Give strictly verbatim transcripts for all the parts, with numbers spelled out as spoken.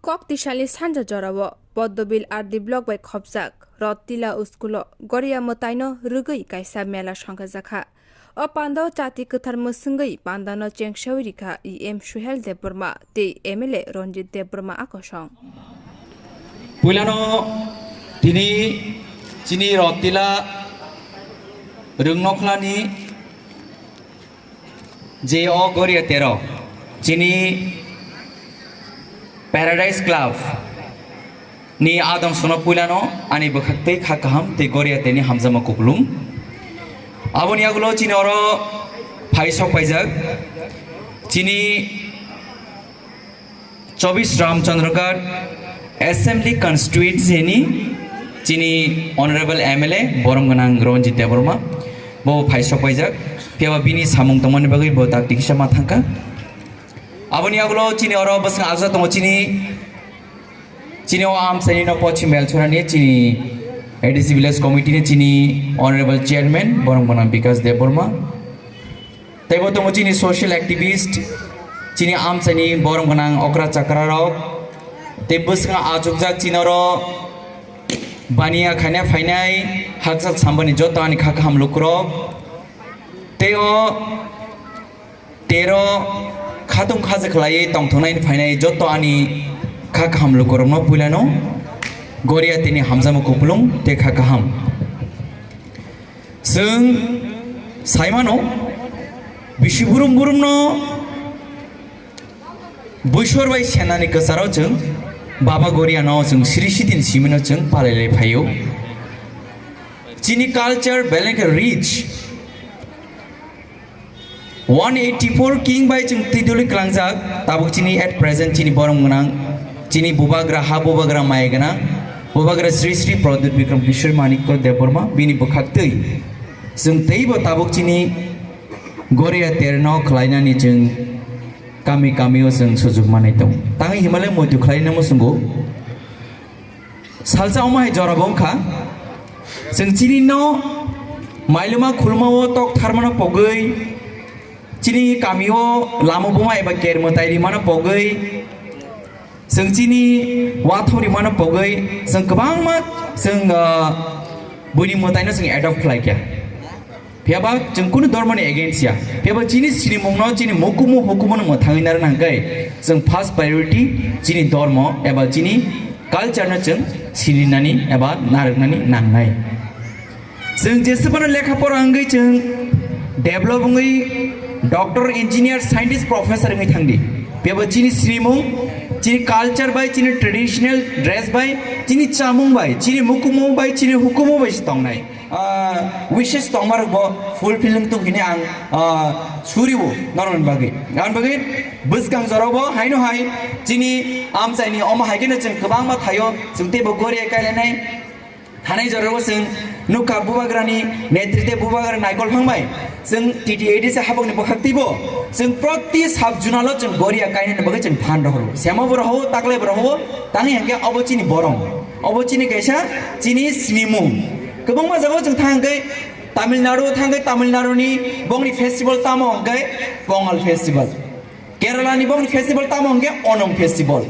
Kok tisali sanja jorao Poddobil R D block bai khopjak Rotila school-o Goria mwtaino rwgwi kaisa mela songkhajakha. O pando chati kwthar mwswngwi pandano chengsawi rikha E M Suhel Debbarma tei M L A Ranjit Debbarma a kosong. Puilano tini chini Rotila Rwngnokhlani je o Goria tero chini Paradise Club ni adong sono puilano ani bwkhaktwi kha kaham tei Goria teni hamjakma kupulung. Aboni yagulo chini oro phai sok paijak chini Chobis Ramchandra Ghat Assembly Constituency ni chini Honorable M L A borom gwnang Ranjit Debbarma bo phai sok paijak, phiyaba bini samung tongmani bagwi bo dakti kisa ma thangkha. Aboni yagulo chini oro bwswng aja tongo chini, chini o amchaini no Pochim Belchorani chini A D C Village Committee ni chini Honorable Chairman borom gwnang Bikas Debbarma. Teibo tongo chini social activist, chini amchaini borom gwnang okra chakra rok. Tei bwswng achukjak chini oro baniya khaina phainai hakchal sambani joto ani kha kaham lukurok. Tei o tero khatung khaja khlaiwi tongthoknaini phainai joto ani kha kaham lukurokno puilano Goria tini hamjakma kupulung tei kha kaham. Chwng saimano bisi burum burumno buisor bai senani kwcharo chwng Baba Goriano chwng siri sitin simino chwng palailai phaio. Chini culture belai khe rich. One eighty four king bai chwng twidulwi kwlangjak, tabuk chini at present chini borom gwnang, chini bubagra, ha bubagra maya gwnang, bubagra Sri Sri Pradyut Bikram Kishore Manikya Debbarma, bini bwkhaktwi chwng teibo tabuk chini Goria terno khlainani chwng kami kamio chwng sujuk manwi tongo. Tangwi himalai muitu khlaina muchungo. Salsa omo hai jora bo wngkha. Chwng chini no mailuma khuluma o tok tharmano pogwi, chini kami o lama buma eba ker mwtai rimano pogwi, chwng chini wathok rimano pogwi, chwng kwbangma chwng, ah, buini mwtai no chwng adopt khlai kha. Phiyaba chwng kunu dhormoni against ya. Phiyaba chini sinimungno, chini mukumu hukumu no mwthangwi narwkna hwnkhe chwng first priority chini dhormo eba chini culture no chwng sininani eba narwknani nangnai. Chwng jeswbano lekha pora wngwi chwng develop wngwi doctor, engineer, scientist, professor wngwi thangdi. Phiyaba chini sinimung, chini culture bai, chini traditional dress bai, chini chamung bai, chini mukumu bai, chini hukumu bai se tongnai. Ah, wishes tongmarok bo fulfill wng tong hini ang, ah, suriwo norokni bagwi. Aboni bagwi bwskang jorao bo haino hai chini amchaini omo hai kheno chwng kwbangma thaio, chwng teibo Goria kailainai. Thanai jorao bo chwng nukha bubagrani netritwe bubagra naikol phangbai. Chwng T T A D C habokni bwkhaktwibo chwng proti sub zonalo chwng Goria kainani bagwi chwng phan rohoro. Semo bo rohoro, taklai bo rohoro, tangwi hwnkhe obo chini borom. Obo chini kaisa chini sinimung. Kwbangma jagao chwng thang hwnkhe Tamil Nadu thang hwnkhe Tamil Naduni bongni festival tamo hwnkhe Pongal festival. Kerala ni bongni festival tamo hwnkhe Onam festival.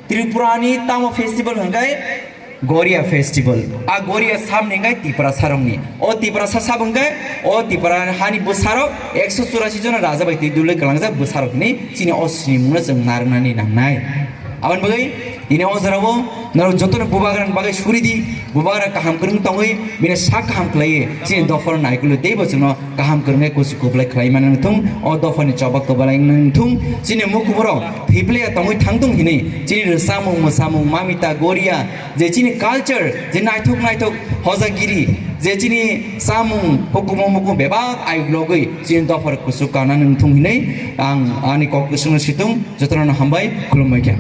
Tripura ni tamo festival hwnkhe Goria festival. A Goria samni hwnkhe Tiprasa rokni. O Tiprasa sabo hwnkhe o Tipra hani bwsarok ekso churasi jona raja bai twi dulwi kwlangjak bwsarokni chini o sinimungno chwng narwknani nangnai. Aboni bagwi tini o jorao norok jotono bubagrani bagwi suri di, bubagra kaham kwrwng tongwi bini sak kaham khlaiwi chini dophano naikolwi teibo chwngno kaham kwrwngwi kusu kuplai khlai mani wngthung, o dophani choba kwbalai wngthung, chini mukuborok thwiplaiya tongwi thangthung hinwi chini rwchapmung mwsamung mamita goria je chini culture je naithok naithok hojagiri je chini chamung hukumu mukumu bebak ayuk logwi chini dophar kusu kana wngthung hinwi ang ani kok swngno situng. Jotono hambai, khulumbai kha.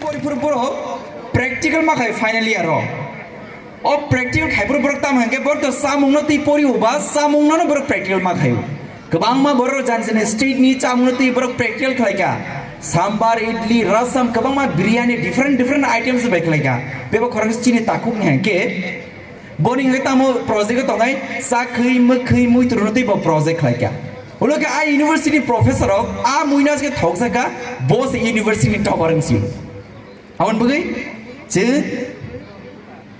Pori phuru borok practical ma khai final year o. O practical khai phuru borok tamo hwnkhe borok to chamungno twi pori uba chamungno borok practical ma khaio. Kwbangma borok jani jani state ni chamungno twi borok practical khlai kha. Sambar, idli, rasam, kwbangma biryani, different different items bai khlai kha. Bebo khorang chini takhuk ni hwnkhe Boni hwnkhe tamo project o tongnai chakhwi mwkhwi muitrwino twi bo project khlai kha. Ulo khe a university ni professor rok a muino se thokjak kha, bo se university ni topper wng si. Aboni bagwi chwng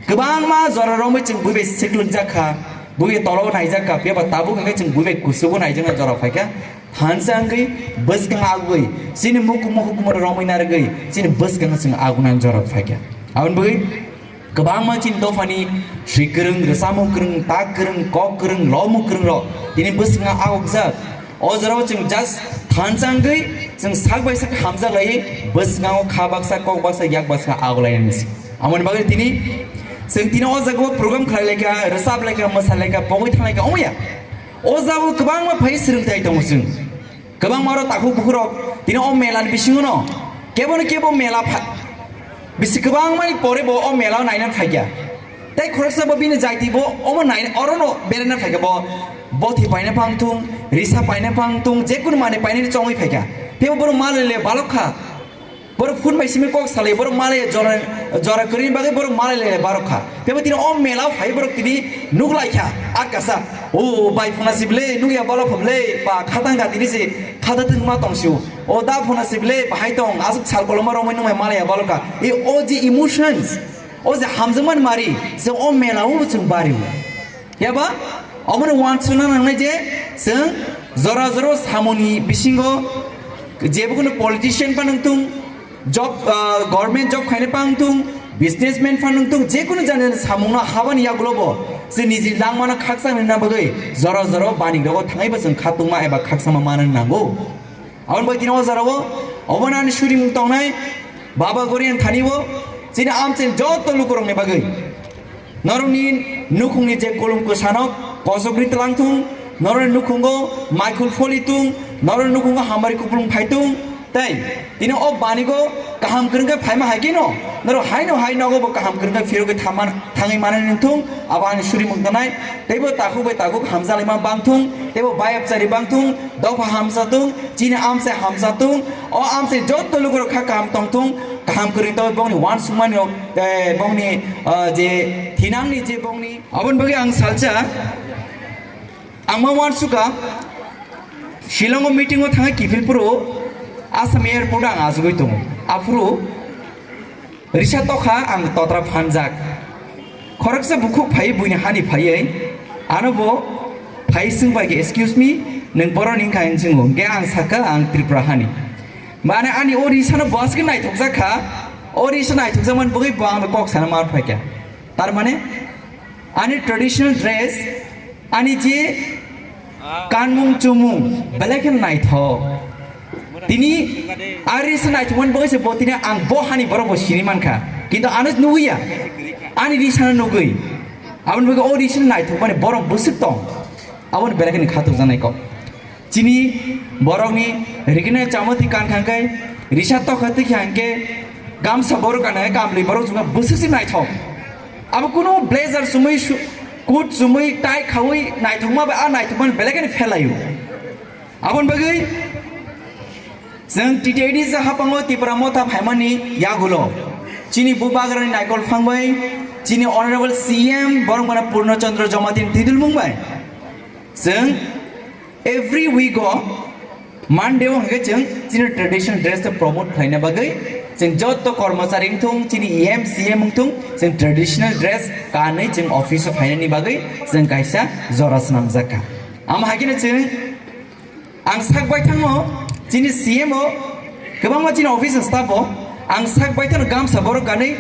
kwbangma jora romwi chwng buibai siklwngjak kha, buibai tolo naijak kha, phiya ba tabuk hwnkhe chwng buibai kuchugo naijaknai jora phaikha. Thansa wngwi bwskang agwi chini mukumu hukumu romwi narwgwi chini bwskango chwng agunani jora phaikha. Aboni bagwi kwbangma chini dophani swi kwrwng, rwchapmung kwrwng, tak kwrwng, kok kwrwng, lomung kwrwng rok tini bwskango agokjak. O jorao chwng just thansa wngwi chwng sak bai sak hamjak laiwi bwskango kha baksa, kok baksa, yak baksa agolainani se. Amoni bagwi tini chwng tini o jagao program khlai laikha, rwchap laikha, mwsa laikha, pogwi thang laikha, omo ya. O jagao kwbangma phai swrwngthai tongo chwng. Kwbangma oro takhuk bukhurok tini o mela ni bisingo no kebo no kebo mela pha-, bisi kwbangmani pore bo o mela o naina phaikha. Tei khoroksa bo bini jaiti bo omo naina oro no beraina phaikha bo, bothi paina phang thung, risa paina phang thung, jekunu mani painani chongwi phaikha. Tei bo borok malai le balok kha. Borok phone bai simi kok salai, borok malai jora, jora kwrwini bagwi borok malai lai barok kha. Tebo tini o mela o phai borok tini nuk lai kha, a kasa, "O bai phuna si ble, nuk ya balo pha ble, ba khatang ga tini se khata thwng ma tong si o. O da phuna si ble, bahai tong, aswk sal koloma romwi nung bai malai ya balo kha." E o je emotions, o je hamjakmani mari, se o mela o chwng bari o. Yaba, omono uansukna nangnai je chwng jora jora samungni bisingo jebo kuno politician pha nungtung, job, ah, government job khaina pha nungtung, businessman pha nungtung, je kuno jani jani samungno habani yagulo bo chwng niji langmano khaksa hwnna bagwi jora jora bani rogo thangwi bo chwng khatungma eba khaksama manna nango. Aboni bai tini o jora o, obono ani surimung tongnai, Baba Gorian thani o, chini amchini joto lukurokni bagwi. Norokni nukhungni je kolom kwsano kosokri tlang thung, norokni nukhungo maikhul pholi thung, norokni nukhungo hamari kupulung phai thung, tei tini o banigo kaham kwrwngkhe phaima hai kheno, norok haino hai nogo bo kaham kwrwngkhe phirogwi thamman-, thangwi manani wng thung, abo ani surimung tongnai, teibo takhuk bai takhuk hamjalaima bang thung, teibo bayapchari bang thung, dopha hamsa thung, chini amchai hamsa thung, o amchai joto lukurok kha kaham tong thung, kaham kwrwng tongwi bongni uansukmani rok, eh, bongni, ah, je thinangni je bongni. Aboni bagwi ang salsa, ang ma uansukha, Shillong o meeting o thangwi kiphil phuru Assam airport o ang achugwi tongo. Aphuru risa tokha ang totra phanjak. Khoroksa bukhuk phaiwi buini hani phaiwi ano bo phai swng bai khe, "Excuse me, nwng boroni wngkha?" hinwi swngo. Hwnkhe ang sakha, "Ang Tripura hani." Mane ani o risano bwskhe naithokjak kha, o risa naithokjakmani bagwi bo ano kok sana mar phaikha. Tar mane ani traditional dress, ani je kanmung chumung belai khe naithok. Tini ari se naithokmani bagwi se bo tini ang bo hani borok bo sini mankha. Kintu ano nugwi ya. Ani risano nugwi. Aboni bagwi o risano naithokmani borok bwswk tong. Aboni belai kheno khatok janai kok. Chini borokni rikini chamati kan kha hwnkhe, risa tokha twi kha hwnkhe, gamsa borok kana hwnkhe, kamli borok chuma bwswk se naithok. Abo kunu blazer chumui su-, coat chumui, tie khaui naithokma bai a naithokmani belai kheno phelaio. Aboni bagwi chwng T T I D se hapango Tipra Motha phaimani yagulo chini bubagrani naikol phang bai chini Honorable C M borok mana Purno Chandra Jamatin tidulmung bai chwng every week o Monday o hwnkhe chwng chini traditional dress no promote khlaina bagwi chwng joto kormochari wngthung, chini E M, C M wngthung, chwng traditional dress kanwi chwng office o phainani bagwi chwng kaisa jora swnamjak kha. Amo hai kheno chwng ang sak baithangno chini C M o kwbangma chini office staff o ang sak baithangno gamsa borok kanwi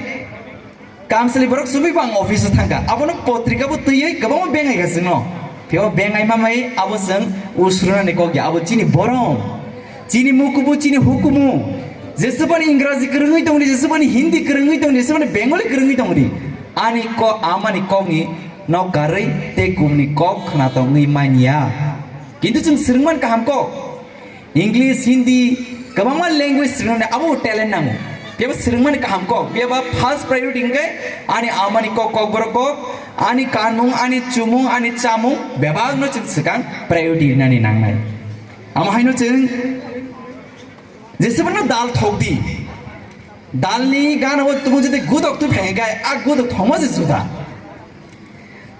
Kamsali borok chumui bo ang office o thangkha. Abono potrika bo twiwi kwbangma bengai kha chwngno. Phiya bengai mamai abo chwng usrunani kok ya. Abo chini borom. Chini mukumu, chini hukumu. Jesubani Ingraji kwrwngwi tongdi, jesubani Hindi kwrwngwi tongdi, jesubani Bengali kwrwngwi tongdi. Ani ko-, amani kokni nok karwi tei kubuni kok khna tongwi manya. Kintu chwng swrwngmani kaham kok. English, Hindi, kwbangma language swrwngnani abo talent nango. Phiya bo swrwngmani kaham kok. Phiya ba first priority hwnkhe ani amani kok, kokborok kok, ani kanmung, ani chumung, ani chamung, bebakno chwng swkang priority rinani nangnai. Amo haino chwng jesubano dal thokdi. Dalni gana o tubu jete gudok twi phai hwnkhe a gudok thokma se juda.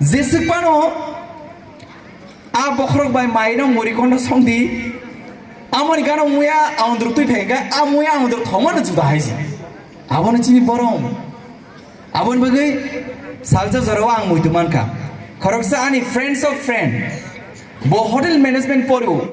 Jesuk phano a bokhorok bai maino muri kono songdi. Amoni gana muya aundru twi phai hwnkhe a muya aundru thokma no juda hai se. Abono chini borom. Aboni bagwi salsa jorao ang muitu mankha. Khoroksa ani friends of friend. Bo hotel management porio.